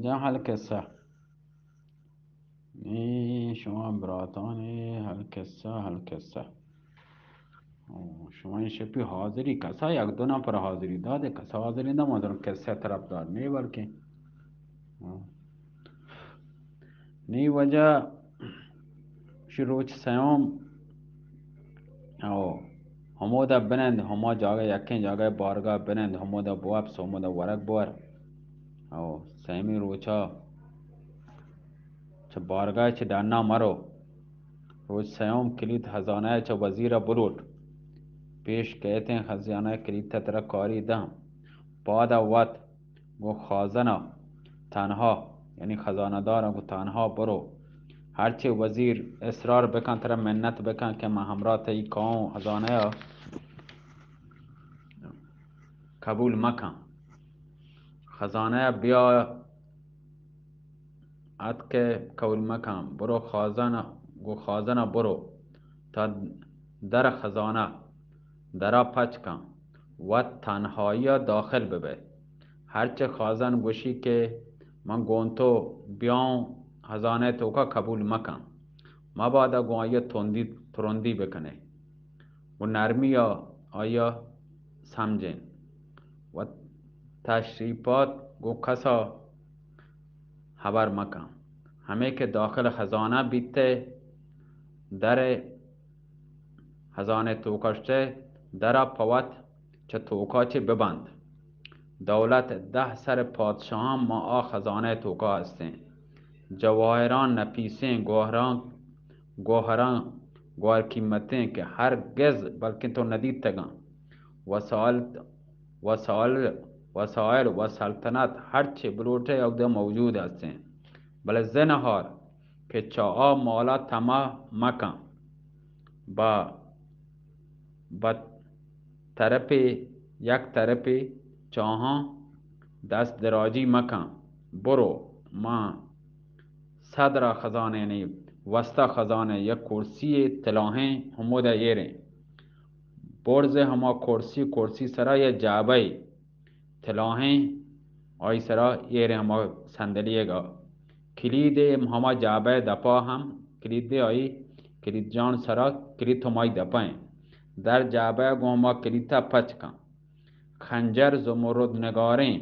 جان، هل کسه. ای شما براتان، هل کسه، هل کسه. او، شما این شپی حاضری، کسا یک دو نفر حاضری داده، کسا حاضری نہ، ما در کسه طرف دار نہیں، بلکہ، او. نی وجہ شی روچ سیوم، او، ہمودا بنند، ہما جاگہ، یکیں جاگہ بارگاہ بنند، ہمودا بوپس، ہمودا ورگ بور. او، سیمی روچا چہ بارگاہ چہ ڈنا مرو. روچ سیوم کلید خزانہ چہ وزیر بلوٹ. پیش کیتیں خزانہ کلید ترا کاری داں. پادا وت گوں خازنہ تنہا، یعنی خزانہ دار گوں تنہا برو. ہرچے وزیر اصرار بکن، ترا منت بکن کہ من ہمراہ تئی کاؤں خزانہ قبول مکن. خزانہ بیا اتکہ قبول مکن، برو خازن، گوں خازن برو تا در خزانہ درا پچ کن، وت تنہائی داخل ببئے. ہرچہ خازن گوشی کہ من گوں تو بیاؤں، خزانہ توکا قبول مکن، مبادا گوں آئی تندی ترندی بکنے. گوں نرمی ء آئی ء سمجھیں و تشریفات گوں کس ء ہبر مکن. ہمے کہ داخل خزانہ بیت ء در ء خزانہ توکا شت ء در ء پہ وت چہ توکا چہ ببند. دولت دہ سر پادشاہاں ما آ خزانہ توکا ہستیں. جواہراں نپیسیں گوہراں، گوہراں گوہر قیمتیں کہ ہرگز بلکیں تو ندیتگاں. وسائل، وسائل، وسائل و سلطنت ہرچے بلوٹے اودے موجود ہستیں. بلے زنہار کہ چہ آ مالا طمع مکن. با، با طرفے، یک طرفے چاہاں دست دراجی مکن. برو، ما صدر ء خزانہ نی وستا خزانہ یک کرسی تلاہیں ہمودا ایریں. برز ہما کرسی، کرسی سرا یا جعبہ تلاہیں آئی سرا ایریں ہما صندلیگا. کلید ہما جعبہ دپا ہم کلید آئی کلید جان سرا کلید ہمائی دپا ہیں. در جعبہ گوں ہما کلیتا پچ کن. خنجر زمرد نگاریں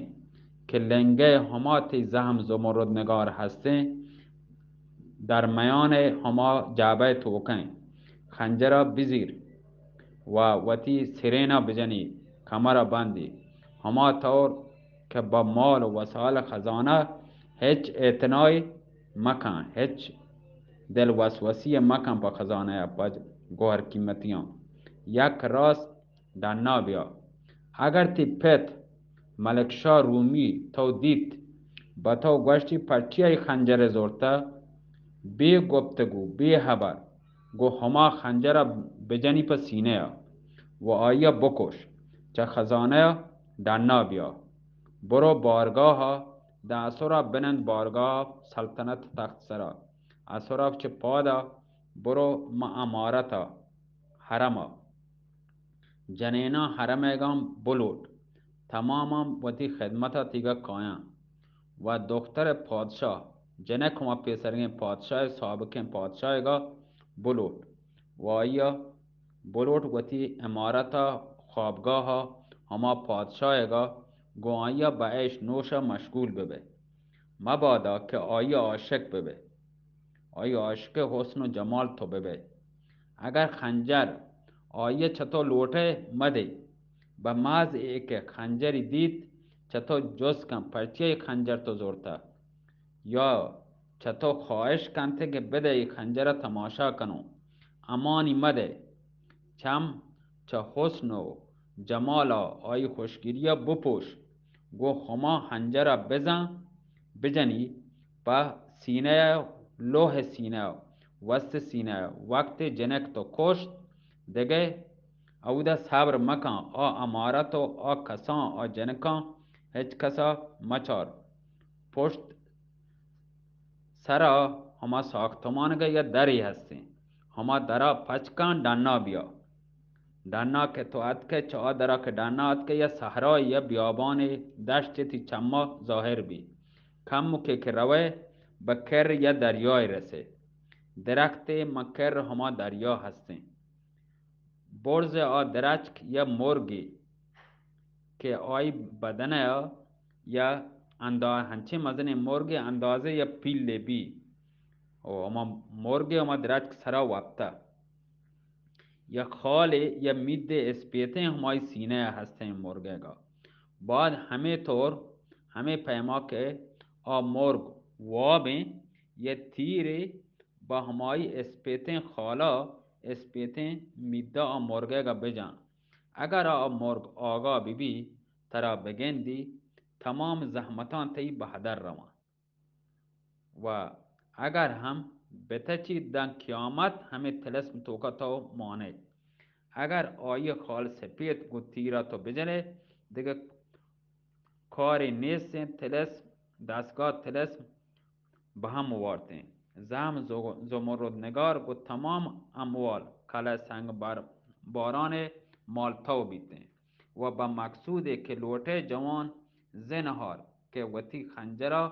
کہ لنگئے ہما تئی زہم زمرد نگار ہستیں، در میان ہما جعبہ توکیں. خنجرا بزیر و وتی سرینا بجنی، کمرا بندی. ہما طور کہ با مال و وسائل خزانہ ہچ اعتنائی مکن، ہچ دل وسوسی مکن پہ خزانہ، پہ گوہر قیمتیاں. یک راست ڈنا بیا. اگر تئی پت ملک شاہ رومی تو دیت، بہ تو گوشتی پرچیا اے خنجر زرتہ؟ بے گفتگو، بے ہبر، گوں ہما خنجر بجنی پہ سینہ ء و آئی ء بکش. چہ خزانہ ء ڈنا بیا. برو بارگاہ ء داں اسرا بنند بارگاہ سلطنت تخت سرا. اسرا چہ پادا برو ماں امارت ء حرم ء. جنیناں حرمئیگاں بلوٹ، تماماں وتی خدمتا تیگا کایاں. و دختر پادشاہ، جنک ہما پیسرگیں پادشاہ، سابقیں پادشاہئیگا بلوٹ. و آئیا بلوٹ وتی عمارتا، خوابگاہا، ہما پادشاہئیگا گوں آئیا بہ عیش نوشا مشغول ببئے. مبادا کہ آئیا عاشق ببئے. آئی عاشق حسن و جمال تو ببئے. اگر خنجر آئی چہ تو لوٹئے مدے، بہ محض اے کہ خنجری دیت چہ تو جست کن پرچیا اے خنجر تو زرتہ، یا چہ تو خواہش کنت کہ بدئے اے خنجرا تماشا کنوں، امانی مدئے. چم چہ حسن و جمالا آئی خوشگیریا بپوش، گوں ہما خنجرا بزن، بجنی پہ سینہ ء، لوہ سینہ ء، وست سینہ ء. وقت جنک تو کشت، دگہ اودا صبر مکن، آ امارت و آ کساں، آ جنکاں ہچ کسا مچار. پشت سرا ہما ساختمانگا یا درے ہستیں، ہما درا پچ کن، ڈنا بیا. ڈنا کہ تو اتکئے، چہ آ درا کہ ڈنا اتکئے، یا صحرائے یا بیابانے، دشتے تئی چما ظاہر بی. کمکے کہ روئے بہ کر یا دریائے رسے۔ درختے ماں کر ہما دریا ہستیں۔ برز آ درچک یا مرگے کہ آئی بدن ء یا اندا-، ہنچیں مزنیں مرگے اندازے یا پیلے بی۔ او ہما مرگے ہما درچک سرا وپتہ۔ یک خالے یا میدے اسپیتیں ہمائی سینہ ء ہستیں مرگے گا۔ بعد ہمے طور، ہمے پیما کہ آ مرگ وابیں یا تیرے بہ ہمائی اسپیتیں خالا، اسپیتیں میدا آ مرگے گا بجاں۔ اگر آ مرگ آگاہ بہ بی، ترا بگندی، تمام زحمتاں تئی بہدر رواں۔ و اگر ہم بتچی داں قیامت ہمے طلسم توکا تو مانے۔ اگر آئی خال سپیت گوں تیرا تو بجنے، دگہ کارے نیستیں، طلسم، دستگاہ طلسم بہ ہم وارتیں۔ زہم زو-، زمرد نگار گوں تمام اموال، کلہ سنگ بار-، باران مال تو بیتیں۔ و بہ مقصودے کہ لوٹے جوان زنہار کہ وتی خنجرا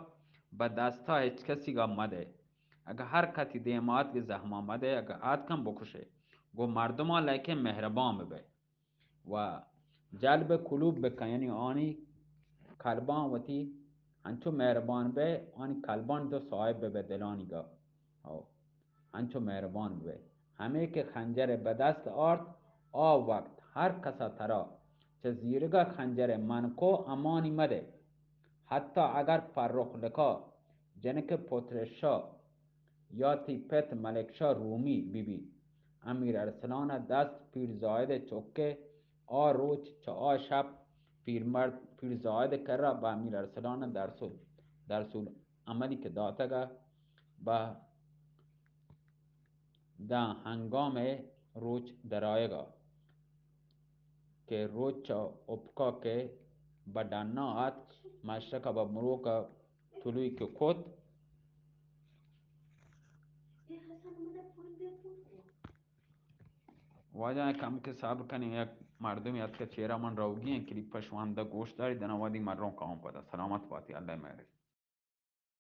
بہ دستا ہچ کسی گا مدے۔ اگہ ہر کسی دیم آتک زہما مدے، اگہ آتکن بکشے۔ گوں مردماں لیکن مہربان ببے۔ و جلب قلوب بکن، یعنی آنی قلباں وتی انچو مہربان بے، آنی قلباں تو صاحب ببے دلانی گا۔ او۔ انچو مہربان ببئے۔ ہمے کہ خنجر بہ دست آرت، آ وقت ہر کسا ترا چہ زیرگا خنجر منکو امانی مدئے۔ حتی اگر فرخ لقا جنک پتر شاہ یا تی پت ملک شاہ رومی ببی، امیر ارسلان دست پیرزاید چکے آ روچ چہ آ شپ پیرمرد پیرزاید کرا بہ امیر ارسلان درسول، درسول عملی کہ داتگ ء بہ داں ہنگام ء روچ درآیگ ء کہ روچ چہ اپکا کہ بہ ڈنا اتک، مشرق ء بہ مروک ء طلوع کہ کت۔ واجہ کم کہ صبر کنیں، یک مردمی اتک چیرا من روگی ہیں، کلیپ ء شواندا گوش داری، دنا وادی من روں کاؤں پدا۔ سلامت باتی، اللہ مہر۔